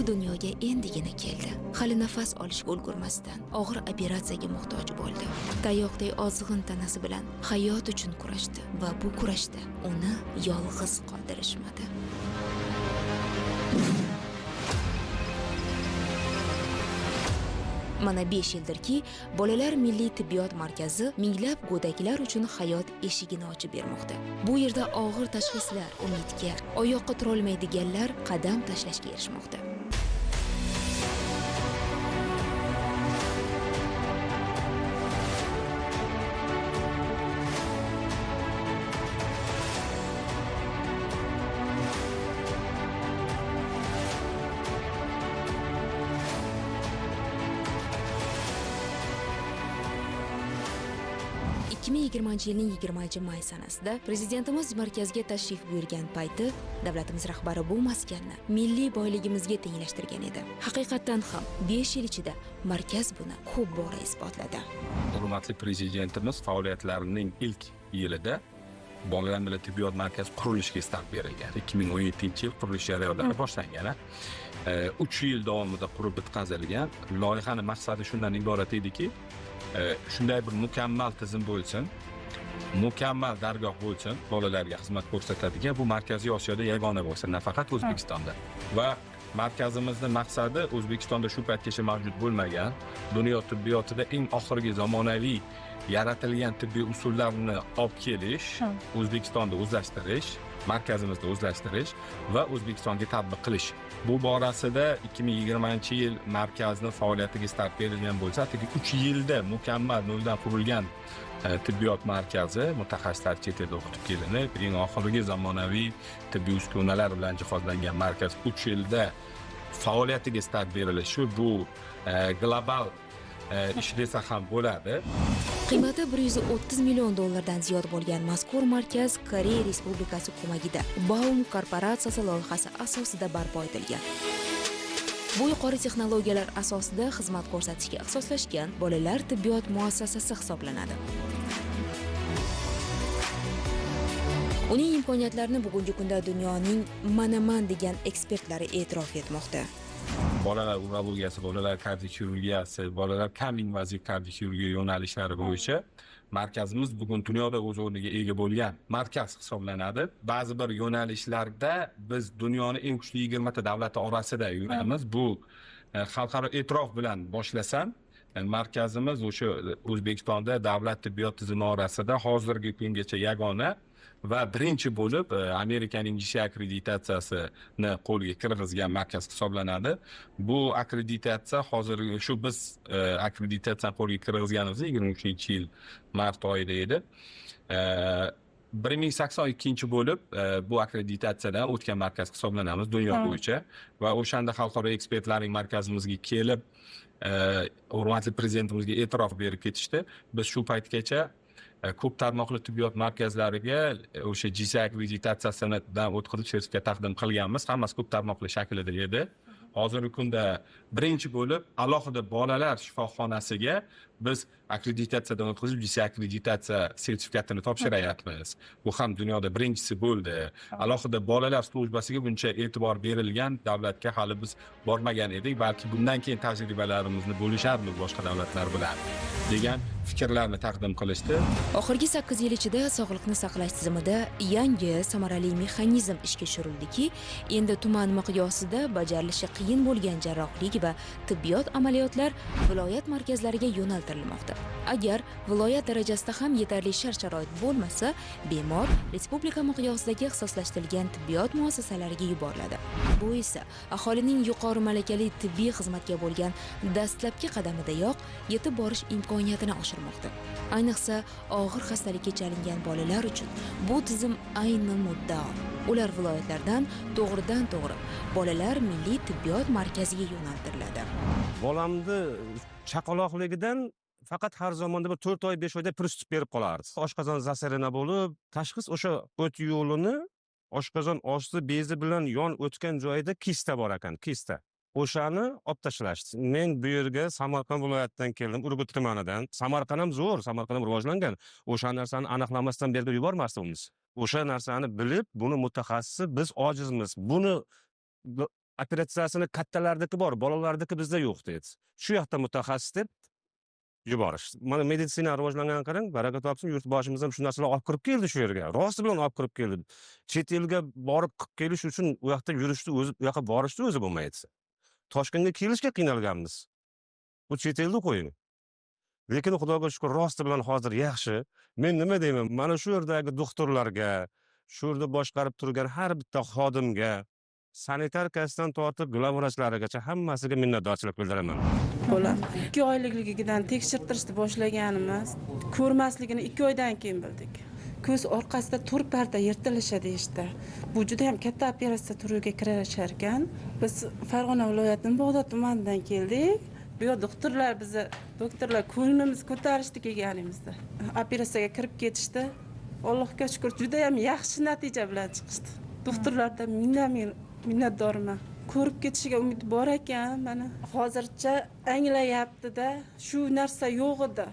dunyoga endigina keldi. Hali nafas olishga ulgurmasdan og'ir operatsiyaga muhtoj bo'ldi. Tayoqday ozg'in tanasi bilan hayot uchun kurashdi va bu kurashda uni yolg'iz qoldirishmadi. Mana 5 yildirki, Bolalar milliy tibbiyot markazi minglab go'daklar uchun hayot eshigini ochib bermoqda. Bu yerda og'ir tashxislar umidga, oyoqqa turolmaydiganlar qadam tashlashga erishmoqda. Yilning 20 may sanasida prezidentimiz markazga tashrif buyurgan payti davlatimiz rahbari bu maskanni milliy boyligimizga tenglashtirgan edi. Haqiqatdan ham 5 yil ichida markaz buni ko'p bora isbotladi. Hurmatli prezidentimiz faoliyatlarining ilk yilida Bolalar milliy tibbiyot markazi qurilishiga start berilgan. 2017-yil qurilish jarayonlari boshlangan. 3 yil davomida qurib bitkazilgan. Loyihaning maqsadi shundan iborat ediki, shunday bir mukammal tizim bo'lsin, mukammal dargoh bo'lsin, bolalarga xizmat ko'rsatadigan bu Markaziy Osiyoda yagona bo'lsin, nafaqat O'zbekistonda. Va markazimizning maqsadi O'zbekistonda shu paytgacha mavjud bo'lmagan, dunyo tibbiyotida eng oxirgi zamonaviy yaratilgan tibbiy usullarni olib kelish, O'zbekistonda o'zlashtirish, markazimizda o'zlashtirish va O'zbekistonga tatbiq qilish. Bu borasida 2020-yil markazni faoliyatiga start berilgan bo'lsa, atigi 3 yilda mukammal noldan qurilgan tibbiyot markazi, mutaxassislar chet elda o'qitib kelinib, eng oxirgi zamonaviy tibbiy uskunalar bilan jihozlangan markaz 3 yilda faoliyatiga start berilishi bu global ish desa ham bo'ladi. Qiymati 130 million dollardan ziyod bo'lgan mazkur markaz Koreya Respublikasi ko'magida Baum korporatsiyasi loyihasi asosida barpo etilgan. Bu yuqori texnologiyalar asosida xizmat ko'rsatishga ixtisoslashgan bolalar tibbiyot muassasasi hisoblanadi. Uning imkoniyatlarini bugungi kunda dunyoning manaman degan ekspertlari e'tirof etmoqda. Bolalar urologiyasi, bolalar kardioxirurgiyasi, bolalar kam invaziv kardioxirurgiya yo'nalishlari bo'yicha markazimiz bugun dunyoda o'z o'rniga ega bo'lgan markaz hisoblanadi. Ba'zi bir yo'nalishlarda biz dunyoni eng kuchli 20 ta davlati orasida yuramiz. Bu xalqaro e'tirof bilan boshlasam, markazimiz o'sha O'zbekistonda davlat tibbiyot tizimi orasida hozirgi kungacha yagona va birinchi bo'lib Amerikaning GC akkreditatsiyasini qo'lga kirgizgan markaz hisoblanadi. Bu akkreditatsiya hozir shu biz akkreditatsiyani qo'lga kirgizganimizda 23-yil mart oyida edi. 1082 bo'lib bu akkreditatsiyadan o'tgan markaz hisoblanamiz dunyo bo'yicha va o'shanda xalqaro ekspertlarning markazimizga kelib hurmatli prezidentimizga e'tirof berib ketishdi. Biz shu paytgacha ko'p tarmoqli tibbiyot markazlariga o'sha GC akkreditatsiyasidan o'tkazib sertifikat taqdim qilganmiz. Hammasi ko'p tarmoqli shaklida edi. Hozirgi kunda birinchi bo'lib alohida bolalar shifoxonasiga biz akkreditatsiyadan o'tkazib GC akkreditatsiya sertifikatini topshirayapmiz. Bu ham dunyoda birinchisi bo'ldi. Alohida bolalar slujbasiga buncha e'tibor berilgan davlatga hali biz bormagan edik. Balki bundan keyin tajribalarimizni bo'lisharmiz boshqa davlatlar bilan degan fikrlarni taqdim qilishdi. Oxirgi 8 yil ichida sog'liqni saqlash tizimida yangi samarali mexanizm ishga tushirildiki, endi tuman miqyosida bajarilishi qiyin bo'lgan jarrohlik va tibbiyot amaliyotlar viloyat markazlariga yo'naltirilmoqda. Agar viloyat darajasida ham yetarli shart-sharoit bo'lmasa, bemor respublika miqyosidagi ixtisoslashtirilgan tibbiyot muassasalariga yuboriladi. Bu esa aholining yuqori malakali tibbiy xizmatga bo'lgan dastlabki qadamidayoq yetib borish imkoniyatini oshirmoqda. Ayniqsa, og'ir xastalikka chalingan bolalar uchun bu tizim ayni muddao. Ular viloyatlardan to'g'ridan-to'g'ri Bolalar milliy tibbiyot markaziga yo'naltiriladi. Bolamni chaqaloqligidan faqat har zamonda bir 4 oy, 5 oyda pristup berib qolardi. Oshqozon zasarina bo'lib, tashxis o'sha o't yo'lini oshqozon osti bezi bilan yon o'tgan joyida kista bor ekan, kista. O'shani olib tashlashdi. Men bu yerga Samarqand viloyatidan keldim, Urgut tumanidan. Samarqand ham zo'r, Samarqand ham rivojlangan. O'sha narsani aniqlamasdan bu yerga yubormasdi. O'sha narsani bilib, buni mutaxassisi biz ojizmiz. Buni Operatsiyasini kattalarniki bor, bolalarniki bizda yo'q dedi. Shu yoqda mutaxassis deb yuborishdi. Mana meditsina rivojlangan, qarang, baraka topsin, yurtboshimiz ham shu narsalarni olib kirib keldi shu yerga. Rosti bilan olib kirib keldi. Chet elga borib qilib kelish uchun u yoqda yurishni o'zi, u yoqqa borishni o'zi bo'lmaydi. Toshkentga kelishga qiynalganmiz. Bu chet elni qo'ying. Lekin Xudoga shukur, rosti bilan hozir yaxshi. Men nima deyman, mana shu yerdagi doktorlarga, shu yerda boshqarib turgan har bitta xodimga, sanitarkasidan tortib glavvrachlarigacha hammasiga minnatdorchilik bildiraman. Bolam 2 oylikligidan tekshirtirishni boshlaganimiz, ko'rmasligini 2 oydan keyin bildik. Ko'z orqasida to'rt parda yirtilishi deyishdi. Bu juda ham katta operatsiya turiga kirishar ekan. Biz Farg'ona viloyatining Bag'dod tumanidan keldik. Bu yoq doktorlar bizni, doktorlar ko'nglimiz ko'tarishdi kelganimizda. Operatsiyaga kirib ketishdi. Allohga shukr, juda ham yaxshi natija bilan chiqishdi. Doktorlardan minnatdorman. Ko'rib ketishiga umid bor ekan, mana hozircha anglayapti-da, shu narsa yo'q edi.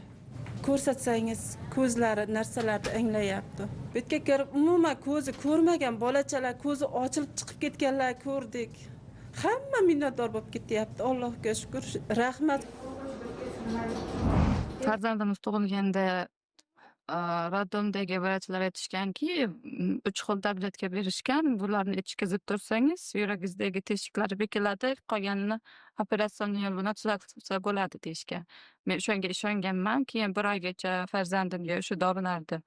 Ko'rsatsangiz ko'zlari narsalarni anglayapti. Bu yerga kirib umuman ko'zi ko'rmagan bolachalar ko'zi ochilib chiqib ketganlar ko'rdik. Hamma minnatdor bo'lib ketyapti. Allohga shukr, rahmat. Farzandimiz tug'ilganda roddomdagi vrachlar aytishganki, 3 xil tabletka berishgan, bularni ichkizib tursangiz, yuragingizdagi teshiklar bekiladi, qolganini operatsion yo'l bilan tuzatsa bo'ladi deyishgan. Men o'shanga ishonganman. Keyin bir oygacha farzandimga o'sha dorilarni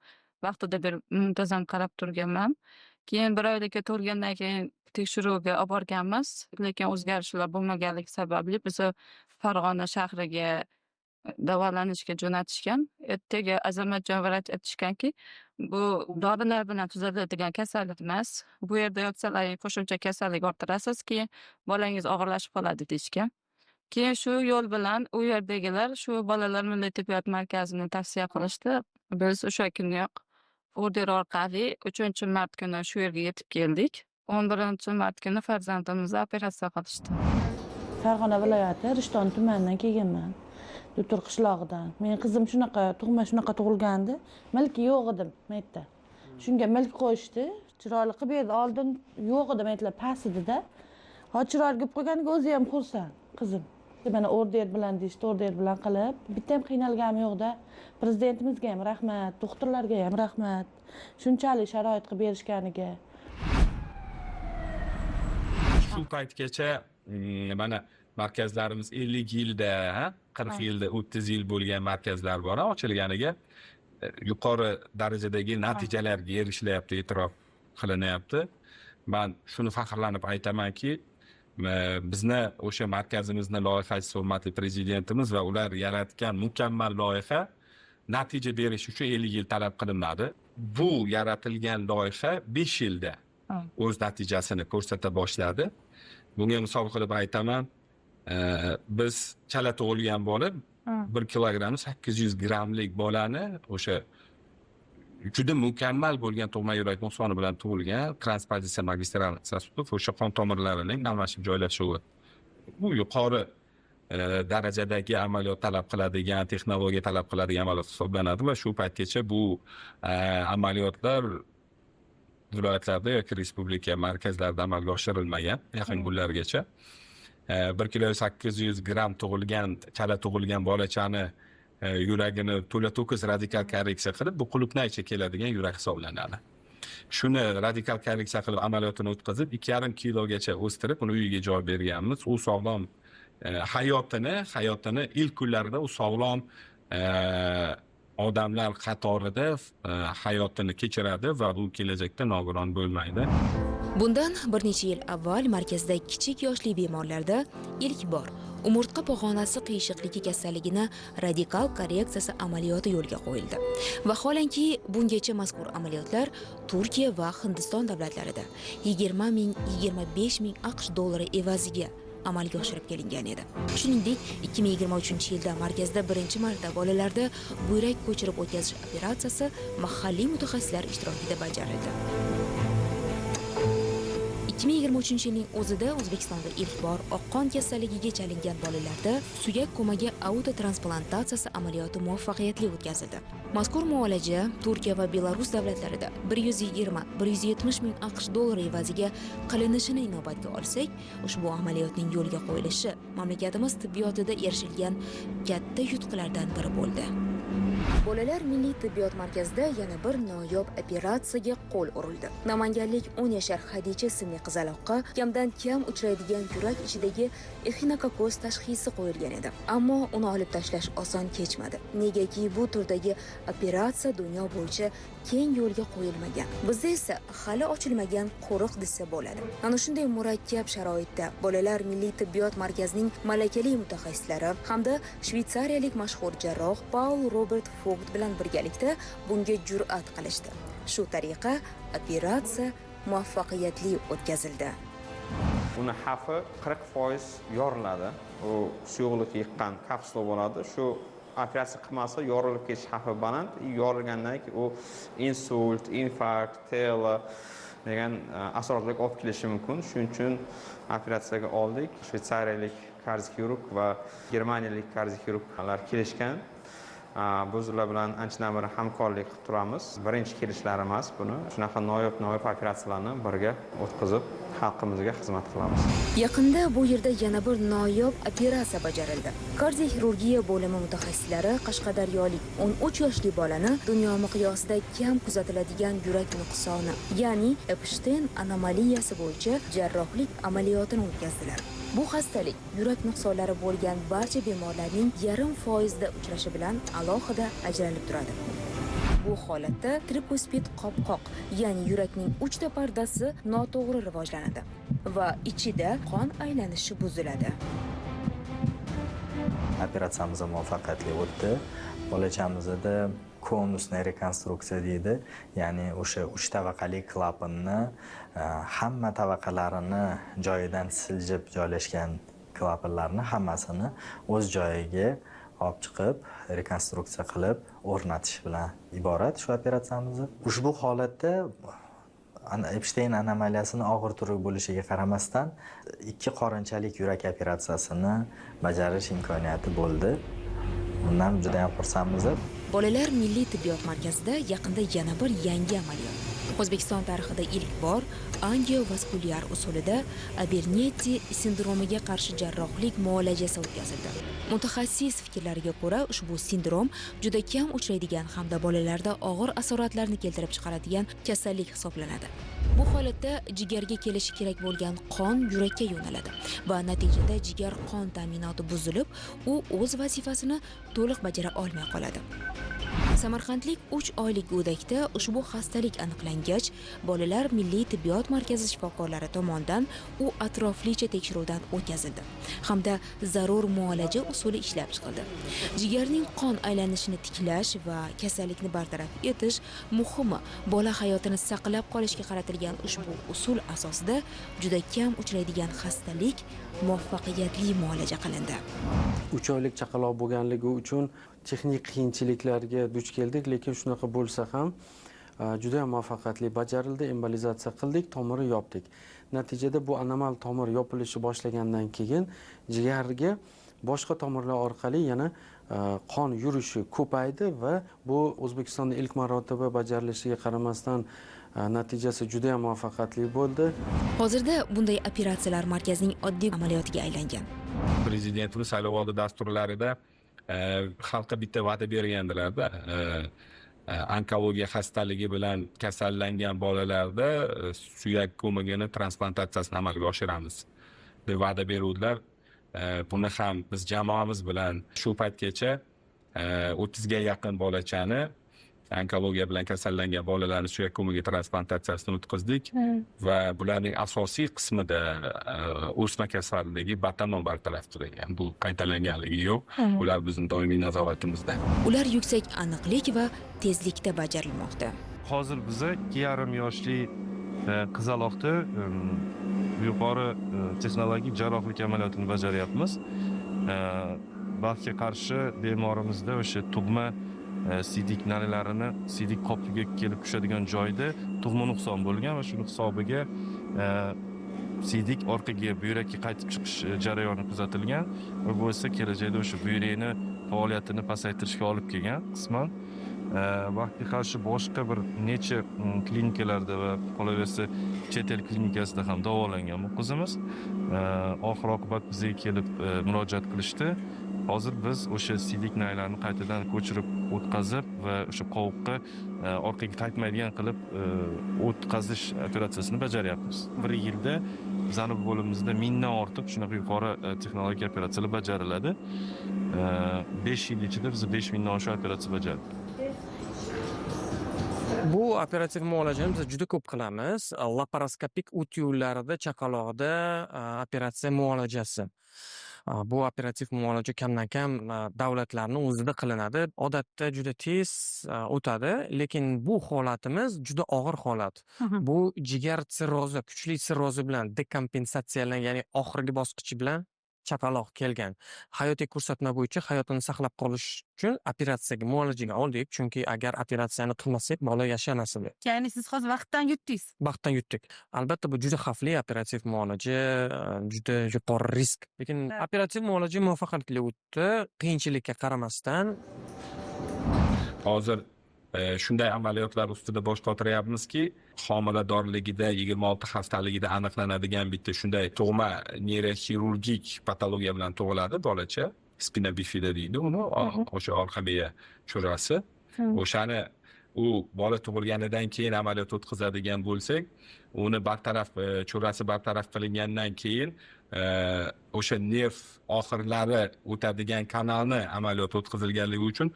vaqtida berib muntazam qarab turganman. Keyin bir oylikka to'lgandan keyin tekshiruvga olib borganmiz, lekin o'zgarishlar bo'lmaganligi sababli bizni Farg'ona shahriga davolanishga jo'natishgan. Ertaga Azamatjon vrach aytishganki, bu dorilar bilan tuzaladigan kasallik emas. Bu yerda yotsalar qo'shimcha kasallik orttirasiz, keyin bolangiz og'irlashib qoladi deyishgan. Keyin shu yo'l bilan u yerdagilar shu bolalar milliy tibbiyot markazini tavsiya qilishdi. Biz o'sha kuniyoq order orqali 3-mart kuni shu yerga yetib keldik. 11-mart kuni farzandimizni operatsiya qilishdi. Farg'ona viloyati Rishton tumanidan kelganman. Dutur qishlog'idan. Men qizim shunaqa tug'ma shunaqa tug'ilgandi. Milki yo'q edim maytda. Shunga milk qo'yishdi. Chiroyli qilib berdi. Oldin yo'q edi maytlar, past edi-da. Hozir chiroyli qilib qo'yganiga o'zi ham xursand qizim. Mana order bilan deyishdi, order bilan qilib, bitta ham qiynalganim yo'q-da. Prezidentimizga ham rahmat, doktorlarga ham rahmat. Shunchalik sharoit qilib berishganiga. Shu paytgacha mana markazlarimiz 50 yilda, 40 yilda, 30 yil bo'lgan markazlar bor, ochilganiga yuqori darajadagi natijalarga erishilyapti, e'tirof qilinyapti. Men shuni faxrlanib aytamanki, bizni o'sha markazimizni loyihachisi hurmatli prezidentimiz va ular yaratgan mukammal loyiha natija berish uchun 50 yil talab qilinmadi. Bu yaratilgan loyiha 5 yilda o'z natijasini ko'rsata boshladi. Bunga misol qilib aytaman, biz chala tug'ilgan bola 1 kilogramm 800 grammlik bolani o'sha juda mukammal bo'lgan tug'ma yurak nuqsoni bilan tug'ilgan transpozitsiya magistral sosudov o'sha qon tomirlarining almashib joylashuvi. Bu yuqori darajadagi amaliyot talab qiladigan, texnologiya talab qiladigan amaliyot hisoblanadi va shu paytgacha bu amaliyotlar viloyatlarda yoki respublika markazlarida amalga oshirilmagan yaqin kunlargacha. 1 kilo 800 gramm tug'ilgan, chala tug'ilgan bolachani yuragini to'la to'kis radikal korreksiya qilib, bu qulupnaycha keladigan yurak hisoblanadi. Shuni radikal korreksiya qilib amaliyotini o'tkazib, 2,5 kilogacha o'stirib, uni uyiga joy berganmiz. U sog'lom hayotini ilk kunlarida u sog'lom odamlar qatorida hayotini kechiradi va bu kelajakda nogiron bo'lmaydi. Bundan bir necha yil avval markazda kichik yoshli bemorlarda ilk bor umurtqa pog'onasi qiyshiqligi kasalligini radikal korreksiyasi amaliyoti yo'lga qo'yildi. Vaholanki, bungacha mazkur amaliyotlar Turkiya va Hindiston davlatlarida 20 ming, 25 ming AQSh dollari evaziga amalga oshirib kelingan edi. Shuningdek, 2023-yilda markazda birinchi marta bolalarda buyrak ko'chirib o'tkazish operatsiyasi mahalliy mutaxassislar ishtirokida bajarildi. 2023-yilning o'zida O'zbekistonda ilk bor oqqon kasalligiga chalingan bolalarda suyak ko'magi autotransplantatsiyasi amaliyoti muvaffaqiyatli o'tkazildi. Mazkur muolaja Turkiya va Belarus davlatlarida 120-170 ming AQSh dollari evaziga qilinishini inobatga olsak, ushbu amaliyotning yo'lga qo'yilishi mamlakatimiz tibbiyotida erishilgan katta yutuqlardan biri bo'ldi. Bolalar milliy tibbiyot markazida yana bir noyob operatsiyaga qo'l urildi. Namanganlik 10 yashar Xadicha ismli qizaloqqa kamdan kam uchraydigan yurak ichidagi exinokokkoz tashxisi qo'yilgan edi. Ammo uni olib tashlash oson kechmadi. Negaki bu turdagi operatsiya dunyo bo'yicha keng yo'lga qo'yilmagan. Bizda esa hali ochilmagan qo'riq desa bo'ladi. Ana shunday murakkab sharoitda Bolalar milliy tibbiyot markazining malakali mutaxassislari hamda shvetsariyalik mashhur jarroh Paul Robert Vogt bilan birgalikda bunga jur'at qilishdi. Shu tariqa operatsiya muvaffaqiyatli o'tkazildi. Uni xavfi 40% yoriladi. U suyuqlik yiqqan kapsula bo'ladi. Shu operatsiya qilmasa yorilib ketish xavfi baland. Yorilgandan keyin u insult, infarkt, tela degan asoratlarga olib kelishi mumkin. Shuning uchun operatsiyaga oldik. Shvetsariyalik kardioxirurg va germaniyalik kardioxirurglar kelishgan. Biz ular bilan anchadan beri hamkorlik qilib turamiz. Birinchi kelishlari emas buni. Shunaqa noyob operatsiyalarni birga o'tkazib, xalqimizga xizmat qilamiz. Yaqinda bu yerda yana bir noyob operatsiya bajarildi. Kardioxirurgiya bo'limi mutaxassislari Qashqadaryolik 13 yoshli bolani dunyo miqyosida kam kuzatiladigan yurak nuqsoni, ya'ni Epstein anomaliyasi bo'yicha jarrohlik amaliyotini o'tkazdilar. Bu xastalik yurak nuqsonlari bo'lgan barcha bemorlarning 0,5%da uchrashi bilan alohida ajralib turadi. Bu holatda trikuspid qopqoq, ya'ni yurakning 3 ta pardasi noto'g'ri rivojlanadi va ichida qon aylanishi buziladi. Operatsiyamiz muvaffaqiyatli o'tdi. Bolachamizda konusli rekonstruksiya deydi, ya'ni o'sha 3 tabaqali klapanni hamma tabaqalarini joyidan siljib joylashgan klapanlarni hammasini o'z joyiga olib chiqib, rekonstruksiya qilib o'rnatish bilan iborat shu operatsiyamiz. Ushbu holatda Epstein anomaliyasini og'ir turi bo'lishiga qaramasdan 2 qorinchalik yurak operatsiyasini bajarish imkoniyati bo'ldi. Bundan juda ham xursandmiz. Bolalar milliy tibbiyot markazida yaqinda yana bir yangi amaliyot. O'zbekiston tarixida ilk bor angiovaskulyar usulida Abernetty sindromiga qarshi jarrohlik muolajasi o'tkazildi. Mutaxassis fikrlariga ko'ra, ushbu sindrom juda kam uchraydigan hamda bolalarda og'ir asoratlarni keltirib chiqaradigan kasallik hisoblanadi. Bu holatda jigarga kelishi kerak bo'lgan qon yurakka yo'naladi va natijada jigar qon ta'minoti buzilib, u o'z vazifasini to'liq bajara olmay qoladi. Samarqandlik 3 oylik go'dakda ushbu xastalik aniqlangach, Bolalar milliy tibbiyot markazi shifokorlari tomonidan u atroflicha tekshiruvdan o'tkazildi hamda zarur muolaja usuli ishlab chiqildi. Jigarning qon aylanishini tiklash va kasallikni bartaraf etish, muhimi, bola hayotini saqlab qolishga qaratilgan ushbu usul asosida juda kam uchraydigan xastalik muvaffaqiyatli muolaja qilindi. 3 oylik chaqaloq bo'lganligi uchun texnik qiyinchiliklarga duch keldik, lekin shunaqa bo'lsa ham juda ham muvaffaqiyatli bajarildi. Embolizatsiya qildik, tomiri yopdik. Natijada bu anomal tomir yopilishi boshlagandan keyin jigarga boshqa tomirlar orqali yana qon yurishi ko'paydi va bu O'zbekistonda ilk marotaba bajarilishiga qaramasdan natijasi juda ham muvaffaqiyatli bo'ldi. Hozirda bunday operatsiyalar markazning oddiy amaliyotiga aylangan. Prezidentimiz saylovoldi dasturlarida xalqqa bitta va'da bergandilar-da. Onkologiya xastaligi bilan kasallangan bolalarda suyak ko'migini transplantatsiyasini amalga oshiramiz deb va'da beruvdilar. Buni ham biz jamoamiz bilan shu paytgacha 30 ga yaqin bolachani onkologiya bilan kasallangan bolalarni suyak ko'migi transplantatsiyasini o'tkazdik va bularning asosiy qismida o'sma kasalligi batamom bartaraf qilingan. Bu qaytalanganligi yo'q. Ular bizning doimiy nazoratimizda. Ular yuksak aniqlik va tezlikda bajarilmoqda. Hozir biza 2,5 yoshli qizaloqni yuqori texnologik jarrohlik amaliyotini bajaryapmiz. Baxtga qarshi bemorimizda o'sha tug'ma siydik narilarini siydik qopiga kelib tushadigan joyda tug'ma nuqson bo'lgan va shuni hisobiga Siydik orqaga, buyrakka qaytib chiqish jarayoni kuzatilgan va bu esa kelajakda o'sha buyrakni faoliyatini pasaytirishga olib kelgan qisman. Vaqtga qarshi boshqa bir necha klinikalarda va qolaversa chet el klinikasida ham davolangan bu qizimiz. Oxir oqibat bizga kelib murojaat qilishdi. Hozir biz o'sha siydik naylarni qaytadan ko'chirib o'tkazib va o'sha qovuqqa orqaga qaytmaydigan qilib o'tkazish operatsiyasini bajaryapmiz. Bir yilda bizani bo'limimizda 1000 dan ortiq shunaqa yuqori texnologik operatsiyalar bajariladi. 5 yil ichida biz 5000 dan oshiq operatsiya bajardik. Bu operativ muolajani biz juda ko'p qilamiz. Laparoskopik o't yo'llarida chaqaloqda operatsiya muolajasi. Bu operativ muolaja kamdan kam davlatlarning o'zida qilinadi. Odatda juda tez o'tadi, lekin bu holatimiz juda og'ir holat. Bu jigar sirrozi, kuchli sirrozi bilan dekompensatsiyalangan, ya'ni oxirgi bosqichi bilan chaqaloq kelgan. Hayotiy ko'rsatma bo'yicha hayotini saqlab qolish uchun operatsiyaga, muolajaga oldik, chunki agar operatsiyani qilmasak, bola yashamas edi. Ya'ni siz hozir vaqtdan yutdingiz. Vaqtdan yutdik. Albatta bu juda xavfli operativ muolaja, juda yuqori risk. Lekin operativ muolaja muvaffaqiyatli o'tdi, qiyinchilikka qaramasdan. Hozir shunday amaliyotlar ustida bosh qotiryapmizki, homiladorligida 26 haftaligida aniqlanadigan bitta shunday tug'ma neyroxirurgik patologiya bilan tug'iladi bolacha, spina bifida deydi uni, o'sha orqa miya churasi. O'shani u bola tug'ilganidan keyin amaliyot o'tkazadigan bo'lsak, uni bartaraf, churasi bartaraf qilingandan keyin o'sha nerv oxirlari o'tadigan kanalni amaliyot o'tkazilganligi uchun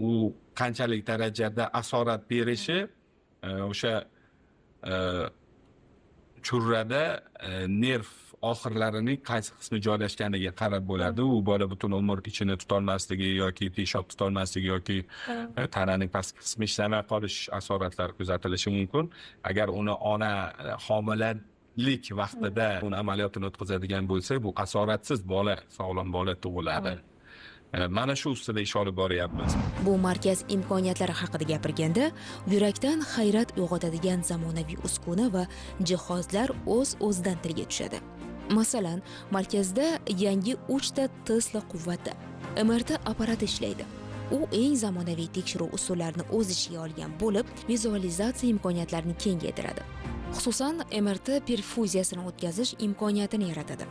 u qanchalik darajada asorat berishi o'sha churrada nerv oxirlarining qaysi qismi joylashganiga qarab bo'ladi. U bola butun umr ichini tutolmasligi yoki peshob tutolmasligi yoki tananing pastki qismi ishlamay qolish asoratlari kuzatilishi mumkin. Agar uni ona homilalik vaqtida uni amaliyotini o'tkazadigan bo'lsak, bu asoratsiz bola, sog'lom bola tug'iladi. Mana shu ustida ish olib boryapmiz. Bu markaz imkoniyatlari haqida gapirganda, yurakdan hayrat uyg'otadigan zamonaviy uskuna va jihozlar o'z-o'zidan tilga tushadi. Masalan, markazda yangi 3 ta Tesla quvvati MRT apparati ishlaydi. U eng zamonaviy tekshiruv usullarini o'z ichiga olgan bo'lib, vizualizatsiya imkoniyatlarini kengaytiradi. Xususan, MRT perfuziyasini o'tkazish imkoniyatini yaratadi.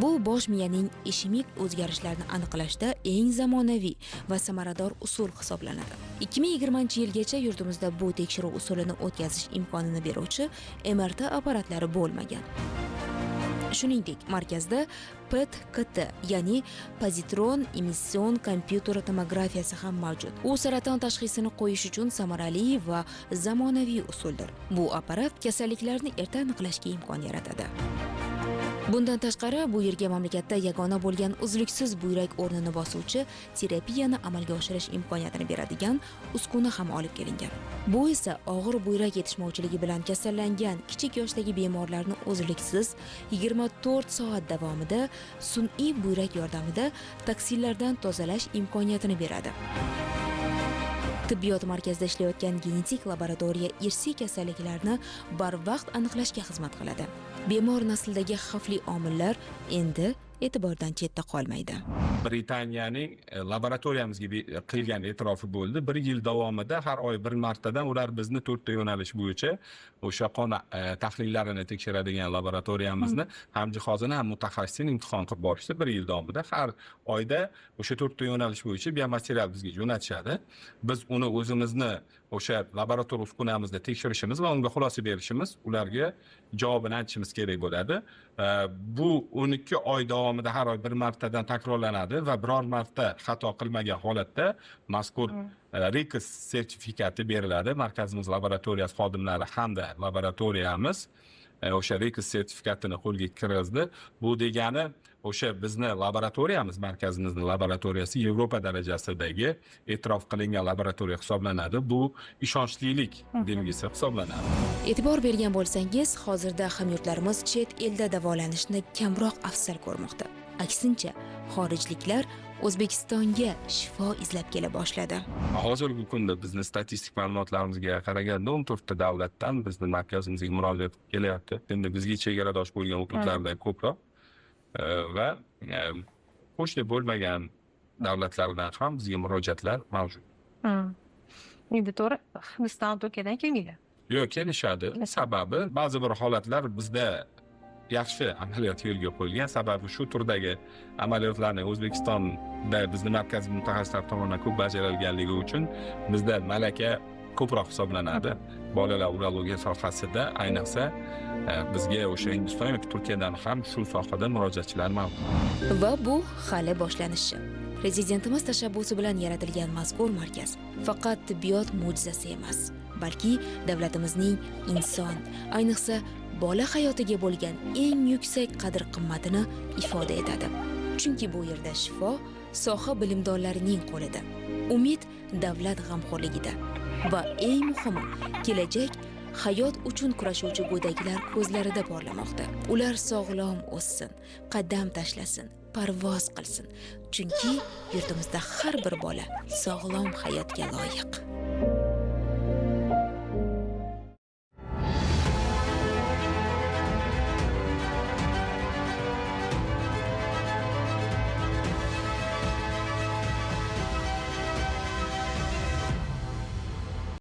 Bu bosh miyaning ishemik o'zgarishlarini aniqlashda eng zamonaviy va samarador usul hisoblanadi. 2020-yilgacha yurtimizda bu tekshiruv usulini o'tkazish imkonini beruvchi MRT apparatlari bo'lmagan. Shuningdek, markazda PET-KT, ya'ni pozitron emission kompyuter tomografiyasi ham mavjud. U saraton tashxisini qo'yish uchun samarali va zamonaviy usuldir. Bu apparat kasalliklarni erta aniqlashga imkon yaratadi. Bundan tashqari, bu yerga mamlakatda yagona bo'lgan uzluksiz buyrak o'rnini bosuvchi terapiyani amalga oshirish imkoniyatini beradigan uskuna ham olib kelingan. Bu esa og'ir buyrak yetishmovchiligi bilan kasallangan kichik yoshdagi bemorlarni uzluksiz 24 soat davomida sun'iy buyrak yordamida toksinlardan tozalash imkoniyatini beradi. Tibbiyot markazida ishlayotgan genetik laboratoriya irsiy kasalliklarni barvaqt aniqlashga xizmat qiladi. Bemor naslidagi xavfli omillar endi e'tibordan chetda qolmaydi. Britaniyaning laboratoriyamizga qilgan e'tirofi bo'ldi. Bir yil davomida har oy bir martadan ular bizni 4 ta yo'nalish bo'yicha o'sha qon tahlillarini tekshiradigan laboratoriyamizni ham jihozini ham mutaxassisini imtihon qilib borishdi. Bir yil davomida har oyda o'sha 4 ta yo'nalish bo'yicha biomaterial bizga jo'natishadi. Biz uni o'zimizni o'sha laboratoriya uskunamizda tekshirishimiz va unga xulosa berishimiz, ularga javobini aytishimiz kerak bo'ladi. Bu 12 oy davomida har oy bir martadan takrorlanadi va biror marta xato qilmagan holatda mazkur RIKS sertifikati beriladi. Markazimiz laboratoriyasi xodimlari hamda laboratoriyamiz o'sha RIKS sertifikatini qo'lga kirgizdi. Bu degani o'sha bizni laboratoriyamiz, markazimizning laboratoriyasi Yevropa darajasidagi e'tirof qilingan laboratoriya hisoblanadi. Bu ishonchlilik belgisi hisoblanadi. E'tibor bergan bo'lsangiz, hozirda hamyurtlarimiz chet elda davolanishni kamroq afzal ko'rmoqda. Aksincha, xorijliklar O'zbekistonga shifo izlab kela boshladi. Hozirgi kunda bizni statistik ma'lumotlarimizga qaraganda 14 ta davlatdan bizni markazimizga murojaat kelyapti. Endi bizga chegaradosh bo'lgan hududlarda ko'proq va qo'shni bo'lmagan davlatlardan ham bizga murojaatlar mavjud. Endi to'g'ri, Hindiston, Turkiyadan kelmaydi. Yo'q, kelishadi. Sababi ba'zi bir holatlar bizda yaxshi amaliyot yo'lga qo'yilgan. Sababi shu turdagi amaliyotlarni O'zbekistonda bizni markaz mutaxassislari tomonidan ko'p bajarilganligi uchun bizda malaka ko'proq hisoblanadi. Bolalar urologiya sohasida ayniqsa bizga o'sha Hindiston yoki Turkiyadan ham shu sohada murojaatchilar mavjud. Va bu hali boshlanishi. Prezidentimiz tashabbusi bilan yaratilgan mazkur markaz faqat tibbiyot mo'jizasi emas, balki davlatimizning inson, ayniqsa bola hayotiga bo'lgan eng yuksak qadr-qimmatini ifoda etadi. Chunki bu yerda shifo soha bilimdonlarining qo'lida, umid davlat g'amxo'rligida va eng muhimi, kelajak hayot uchun kurashuvchi go'daklar ko'zlarida porlamoqda. Ular sog'lom o'ssin, qadam tashlasin, parvoz qilsin. Chunki yurtimizda har bir bola sog'lom hayotga loyiq.